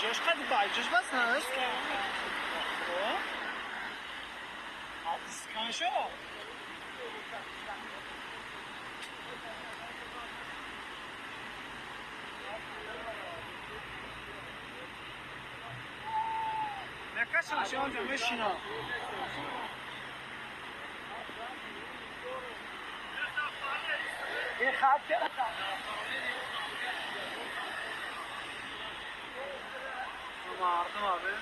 Ҷош қади баҷош бас наст. Каншо. Накашам шонҷа мешина. Мардум abi.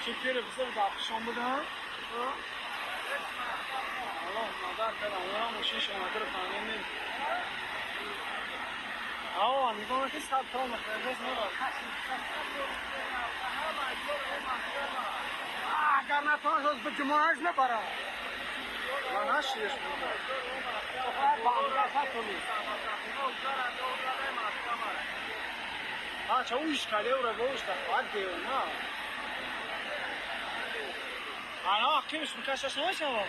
Чекери бизор бахшон будан. Аллоҳ надар кардам, мошин шомадро фаҳмидем. Ао, нигоҳ ки 100 тонна хелес надорад. Агар натонад, ба ҷумъааш набарад. Ва нашиеш буда. А, ча уш калевра гошта, хват део, на. Ана, қимш микашаш намешава?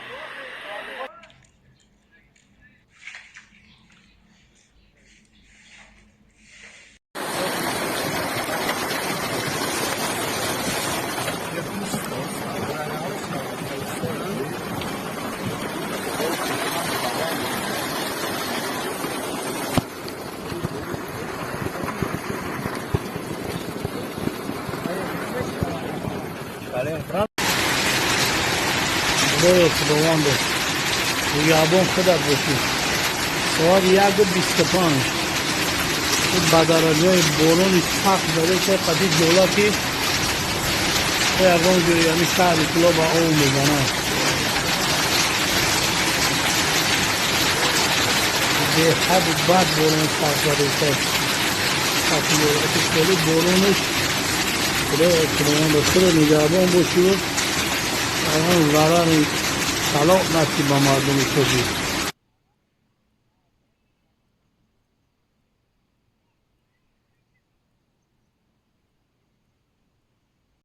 Худоё, худовандо, нигаҳбон худат бошӣ. Соати 1:25 ба дараҷаи борони сахт зада қади ҷола, ки ягон ҷои ҳами шаҳри Кӯлоба об мезанад. Беҳаду бад борони сахт задеста, боронаш. Худоё, худовандо, худо нигаҳбон бошӣ. Ягон зарари талоқ насиб ба мардуми тоҷик.